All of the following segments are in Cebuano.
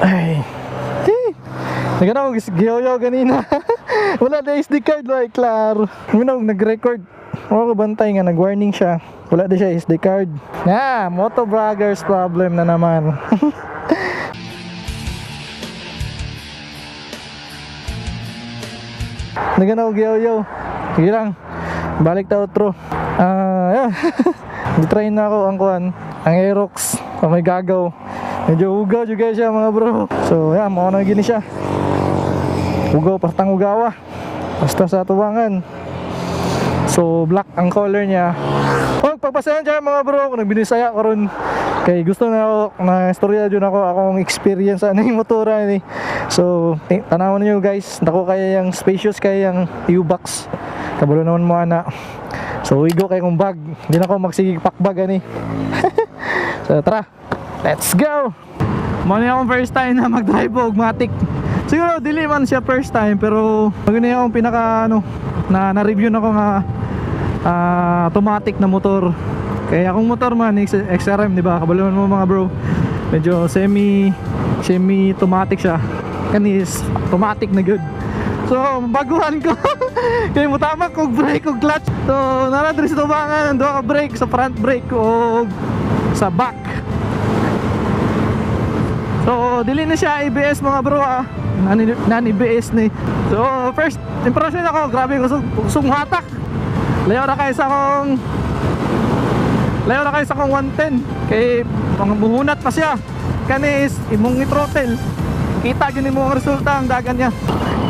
Ay. Hey. Nagana ko giyoyo ganina. Wala na SD card like klaro. Muna nag-record. Wala ko bantay nga nag-warning siya. Wala di siya SD card. Na, moto vloggers problem na naman. Nagana ko giyoyo. Sige lang. Balik ta outro. Ah, yeah. Gitry na ako ang kuan, ang Aerox. Oh, may gagaw. Medyo ugaw juga siya, mga bro. So, yeah, mao na gini siya. Ugaw, partang ugawa. Basta sa tuwangan. So, black ang color niya. Oh, pagpasensya mga bro kung nagbinisaya karon kay gusto na ako na istorya jud ako akong experience ani motora ni. So, tanawon niyo guys, dako kay yang spacious kay yang U-box. Kabalo naman mo ana. So, igo kay kong bag. Hindi na ako magsigig pakbag ani. So, tara. Let's go. Mo ni akong first time na mag-drive og matic. Siguro dili man siya first time, pero maganda akong pinaka ano na na-review na ko nga automatic na motor. Kaya akong motor man XRM, di ba? Kabalo mo mga bro. Medyo semi semi automatic siya. Kani is automatic na good. So, baguhan ko. Kaya mo tama kog brake og clutch. So, nara diri sa tubangan, duha ka brake sa front brake o sa back. So, dili na siya ABS mga bro ah. Nan ABS ni. So, first impression ako, grabe kusog kusog hatak. Layo ra kay sa akong 110 kay mga buhunat pa siya. Kani is imong i-throttle. Kita gyud nimo ang resulta ang dagan niya.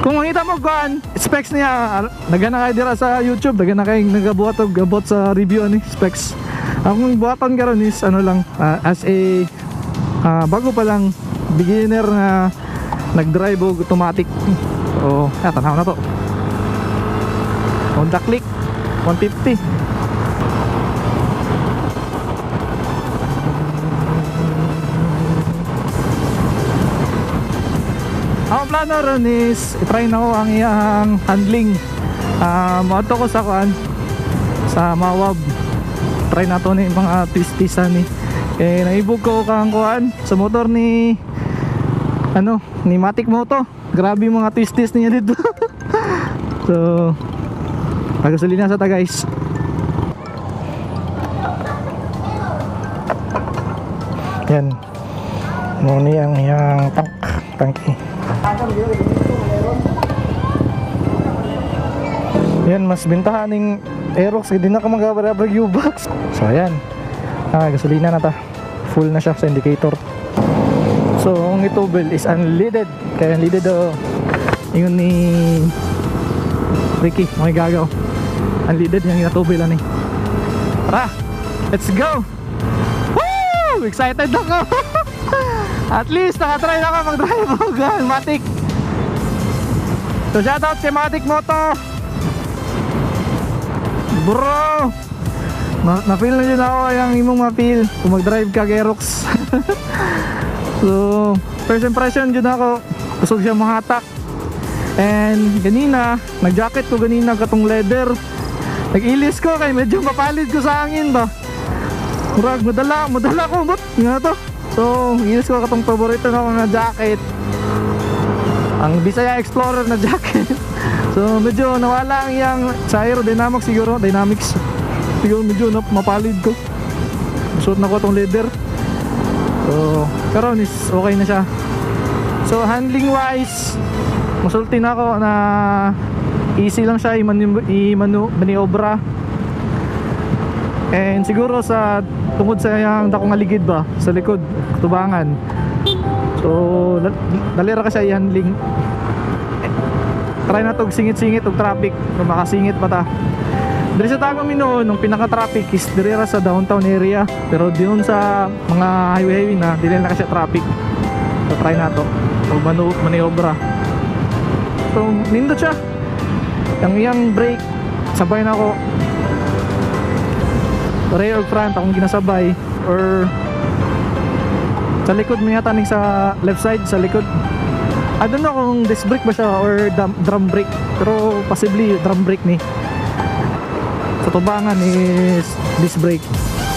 Kung makita mo kuan, specs niya, daghan na kayo dira sa YouTube, daghan na kayo nagabuhat og gabot sa review ani specs. Akong buhaton karon is ano lang, as a bago pa lang beginner na nag-drive og automatic. So, tanaw na to. Honda Click 150. Ang plano ron is i-try na ko ang iyang handling. Moadto ko sa kuan sa Mawab. Try na to ni mga twist-twisan ni. Eh naibog ko kang kuan sa motor ni ano, ni Matic Moto. Grabe yung mga twist-twist niya dito. So, pagasolina sa ta guys. Yan. Mo ni ang iyang tank, tangki. Yan, mas bintahan ning Aerox kay di na ka magabarabag U-box. So ayan. Gasolina na ta. Full na siya sa indicator. So, ang itubel is unleaded. Kaya unleaded oh. Yun ni Ricky, mga gagaw. Unleaded yung inatubel ani. Tara, let's go. Woo! Excited ako. At least nakatry na ako mag-drive og Matic. So shoutout kay Matic Moto. Bro, na-feel na yun ako yung imong ma-feel kung mag-drive ka kay Aerox. So, first impression yun ako, kusog siya mahatak. And ganina, nag-jacket ko ganina katong leather. Nag-ilis ko kay medyo mapalid ko sa hangin ba. Murag madala ko but nga to. So, ilis ko katong paborito na nga jacket. Ang Bisaya Explorer na jacket. So, medyo nawala ang iyang sa aerodynamics siguro, dynamics. Siguro medyo mapalid ko. Suot na ko tong leather. So, karon is okay na siya. So, handling wise, musulti na ako na easy lang siya i-maniobra. And siguro sa tungod sa iyang dakong aligid ba sa likod, tubangan. So, dali ra ka siya i-handling. Try na tog singit-singit og traffic kung makasingit pa ta. Diri sa Tagum noon, ang pinaka-traffic is diri ra sa downtown area. Pero diyon sa mga highway na, dili na kasi traffic. So try na to. Og maniobra. So nindot siya. Ang iyang brake, sabay na ako. Rear or front akong ginasabay, or sa likod mo yata ning sa left side sa likod. I don't know kung disc brake ba siya or drum brake, pero possibly drum brake ni. Sa tubangan is disc brake.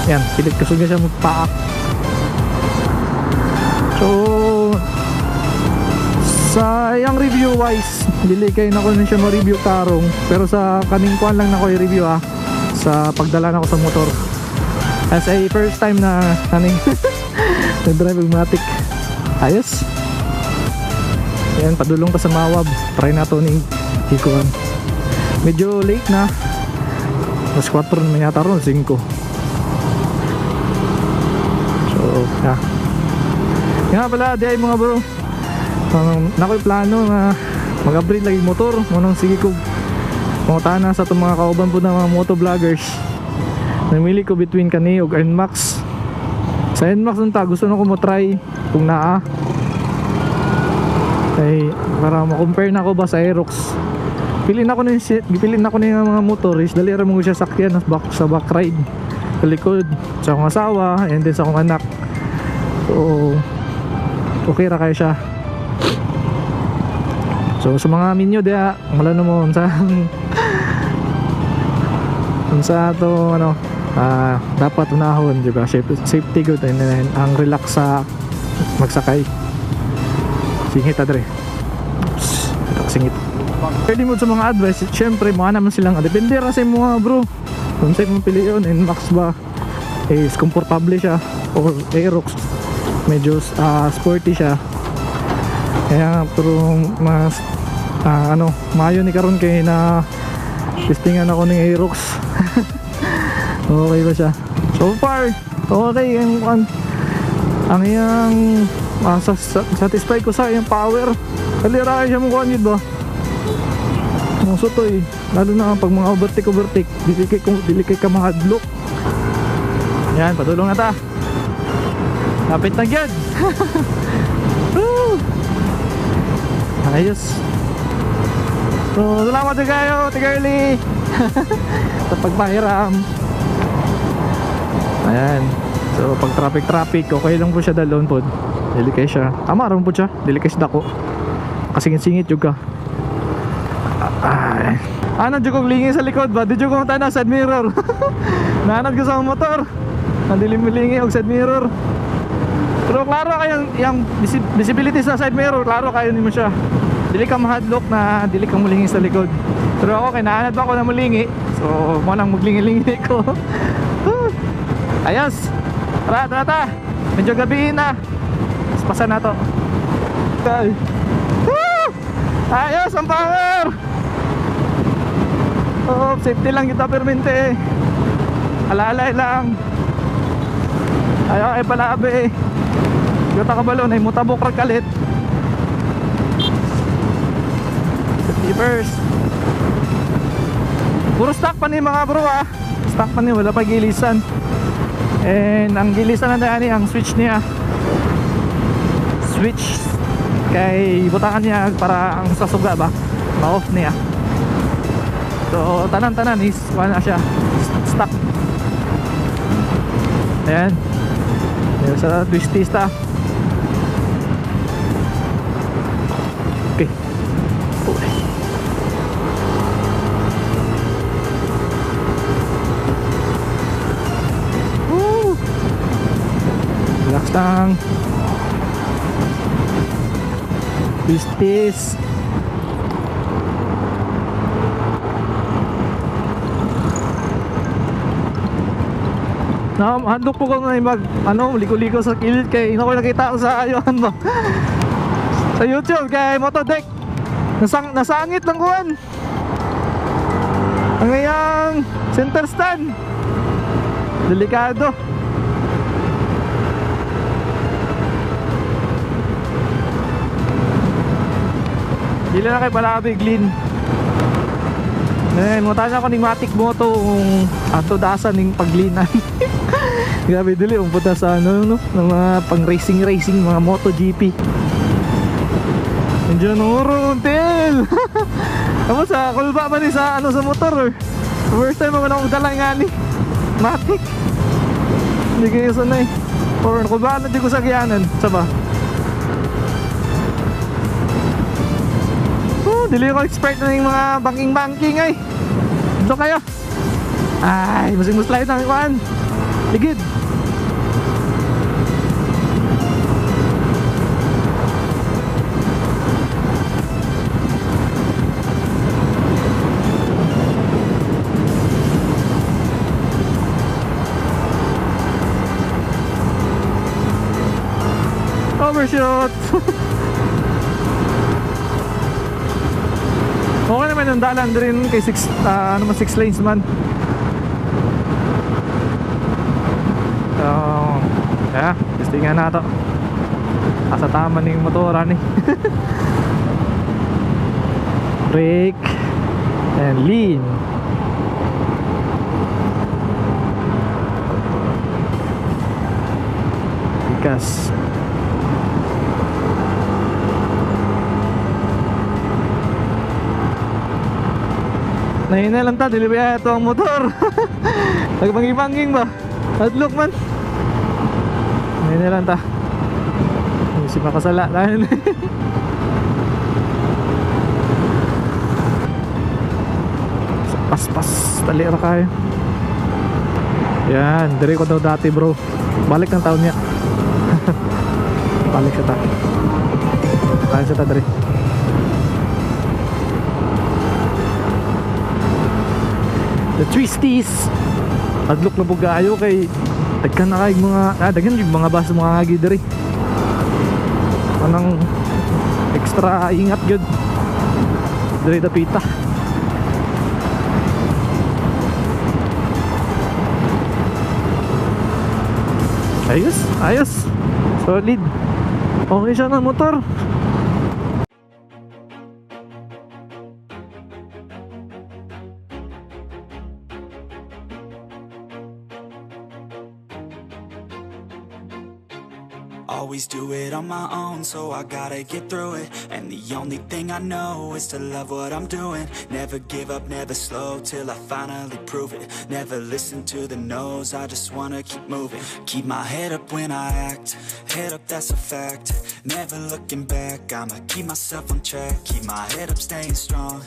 Yan, pilit kusog siya magpaak. So Sa iyang review wise, dili kay nako na siya ma-review karong, pero sa kaning kuan lang nako i-review sa pagdala nako sa motor. As a first time na kaning nag-drive og matic. Ayos. Ayan, padulong pa sa Mawab. Try na to ning ikuan. Medyo late na. Mas 4 naman yata ron, 5. So, yeah. Nga pala, di ay mga bro. Nako'y plano na mag-upgrade lagi motor. Munang sige ko pangutana sa itong mga kauban po ng mga moto vloggers. Namili ko between kani og NMAX. Sa NMAX unta gusto na ko mo try kung naa. Ay, para ma-compare na ako ba sa Aerox. Pili na ko ni gipili na ko ni mga motor is dali ra mo siya sakyan sa back ride. Sa likod sa akong asawa and then sa akong anak. So okay ra kayo siya. So sa mga minyo diha, wala na mo unsa unsa to ano dapat unahon, di ba? Safety good and then ang relax sa magsakay. Singit adre. Oops, singit. Pwede mo sa mga advice, syempre mga naman silang depende ra sa imo bro. Kung sa imong piliyon, NMAX ba is komportable siya or Aerox medyo sporty siya. Kaya pero mas ano, maayo ni karon kay na testingan ako ng Aerox. Okay ba siya? So far, okay ang iyang satisfied ko sa iyang power. Kalira siya mong kuan yun ba? Mga sutoy, lalo na pag mga overtake, dili kay ka mahadlok. Yan, padulong na ta. Kapit na gyud. Woo! Ayos. So, salamat sa kayo, Ate Girlie. Sa pagpahiram. Ayan. So, pag traffic, okay lang po siya dalon po. Dili kay siya. Tama ron po siya. Dili kay siya dako. Kasingit-singit jud ka. Ay. Ano jud kong lingi sa likod ba? Di jud kong tanaw side mirror. Naanad ko sa motor. Nandili mo lingi og side mirror. Pero klaro kayo yung visibility sa side mirror, klaro kayo nimo siya. Dili ka mahadlok na dili ka mulingi sa likod. Pero ako kay naanad pa ako na mulingi. So mo nang muglingi-lingi ko. Ayos. Tara, tara, tara. Medyo gabi na. Pasan na to. Ay. Woo! Ayos ang power. Oh, safety lang kita permente. Alalay lang. Ayaw ay palabi. Yuta ka balon ay mutabok ra kalit. Safety first. Puro stock pa ni mga bro ah. Stock pa ni, wala pa gilisan. And ang gilisan na ani ang switch niya. Switch kay butangan niya para ang sasuga ba ma-off niya. So tanan-tanan is wala na siya, stock. Ayan. Ayan sa twistista. Okay. Okay. Woo! Relax lang. Twisties. Na handok po ko na mag ano liko-liko sa kilid kay ino ko nakita ko sa ayon ba sa YouTube kay Motodeck. Nasangit lang kuan. Ang iyang center stand. Delikado. Dili na kay palabi Glyn. Eh, mutan ako ning matic moto kung ato dasan ning paglinan. Grabe dili umpunta sa ano no, ng mga pang racing racing mga MotoGP. Medyo nuro tel. Tapos sa kulba pa ni sa ano sa motor. First time ako akong dala nga ni matic. Hindi kayo sanay. Or kulba na di ko sa giyanan, sa ba? Oh, dili ko expert na yung mga banking-banking ay. Ito kayo. Ay, masing mo slide ang ikuan. Ligid. Overshoot. Okay naman yung dalan rin kay 6 ano man, 6 lanes man. So, yeah, testingan na to. Asa tama ni motor ani. Brake and lean. Gas. Nahina lang ta, dili ba ito ang motor? Nagbangi-banging ba? Adlok man. Nahina lang ta. Hindi si makasala dahil. Paspas, tali ra kayo. Yan, dire ko daw dati bro. Balik ng taon niya. Balik sa ta. Balik sa ta dire. The Twisties. Adlok na bugayo kay daghan na kay mga daghan yung mga bus mga ngagi diri. Anang extra ingat gyud. Diri dapita. Ayos, ayos. Solid. Okay siya ng motor. Always do it on my own, so I gotta get through it. And the only thing I know is to love what I'm doing. Never give up, never slow, till I finally prove it. Never listen to the no's, I just wanna keep moving. Keep my head up when I act, head up, that's a fact. Never looking back, I'ma keep myself on track. Keep my head up, staying strong,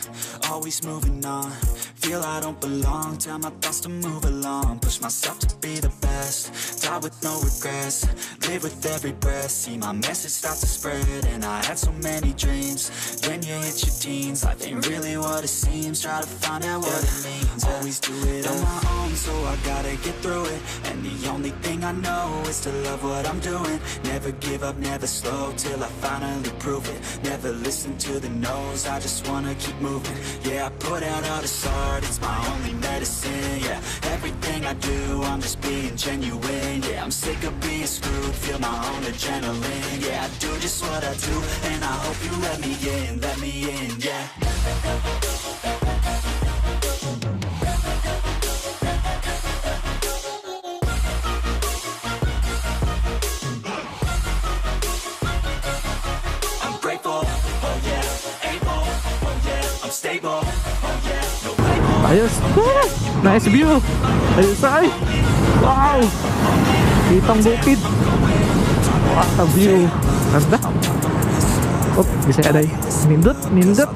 always moving on. Feel I don't belong, tell my thoughts to move along. Push myself to be the best, die with no regrets. Live with every breath, see my message start to spread. And I had so many dreams, then you hit your teens. Life ain't really what it seems, try to find out what it means. Always do it on my own, so I gotta get through it. And the only thing I know is to love what I'm doing. Never give up, never slow, till I finally prove it. Never listen to the no's, I just wanna keep moving. Yeah, I put out all this art, it's my only medicine, yeah. Everything I do, I'm just being genuine, yeah. I'm sick of being screwed, feel my own adrenaline, yeah. I do just what I do, and I hope you let me in, yeah. I'm grateful, oh yeah, able, oh yeah, I'm stable, oh yeah, no label. Ayos. Ah, nice view. Ayos ay. Wow. Kitang bukid. What a view. Ganda. Oh, bisa day. Nindot, nindot.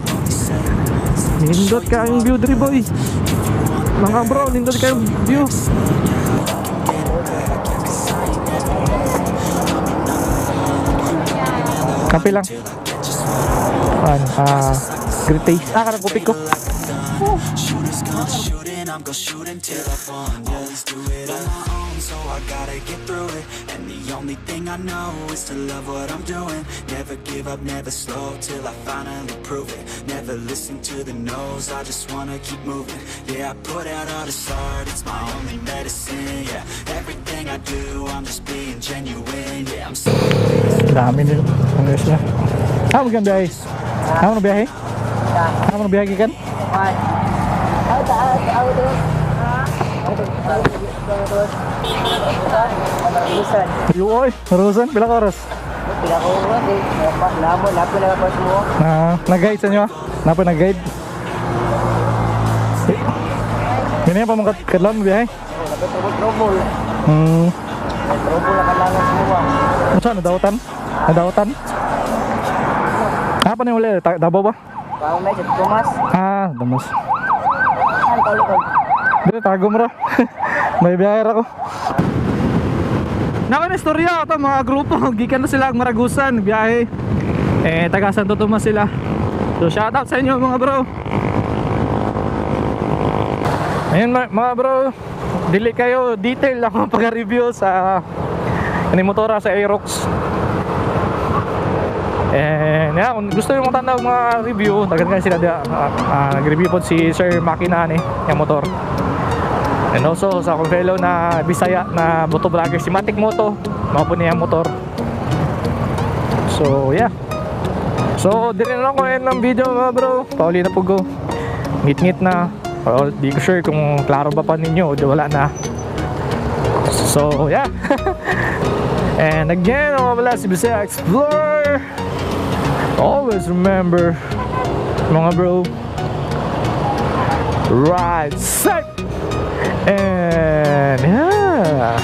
Nindot ka ang view diri boy. Mga bro, nindot ka ang view. Kape lang. Ano, great taste. Karang kopi ko. Shooters gonna shoot and I'm gonna shoot until I fall. Always do it on my own, so I gotta get through it. And the only thing I know is to love what I'm doing. Never give up, never slow, till I finally prove it. Never listen to the no's, I just wanna keep moving. Yeah, I put out all this art, it's my only medicine, yeah. Everything I do, I'm just being genuine, yeah. I'm so Dami nila. Ang ayos niya. Ah, magandang biyahe. Ah, ano biyahe? Ah, ano biyahe gikan? Yuoy, Marusan, pila ka oras? Pila ko oras eh. Namo, napo na ka mo. Na, nag-guide sa inyo ah? Napo nag-guide? Eh, ganyan pa mga kadlawon mo biyahe? Nagtubod trouble. Trouble na kailangan semua. Ano siya, nadawatan? Nadawatan? Ah, paano yung uli? Davao ba? Kaong na sa Tomas. Ah, Damas. Ano ka ulit? Dito, tago mo ra. May biyahe ra ko. Nako na istorya ito mga grupo. Gikan na sila ang Maragusan, biyahe. Eh, taga Santo Tomas sila. So, shout out sa inyo mga bro. Ayun mga bro, dili kayo detail ako pag-review sa ini motora sa Aerox. Yeah, kung gusto niyo tanaw mga review, daghan kayo sila diha. Nag-review po si Sir Makina ni yung motor. And also sa akong fellow na Bisaya na moto vlogger si Matic Moto, mao po niya ang motor. So yeah. So dili na lang ko end ng video, mga bro. Pauli na po go. Ngit-ngit na. Well, di ko sure kung klaro ba pa ninyo o di wala na. So yeah. And again, ako pala si Bisaya Explorer. Always remember, mga bro, ride safe. And yeah.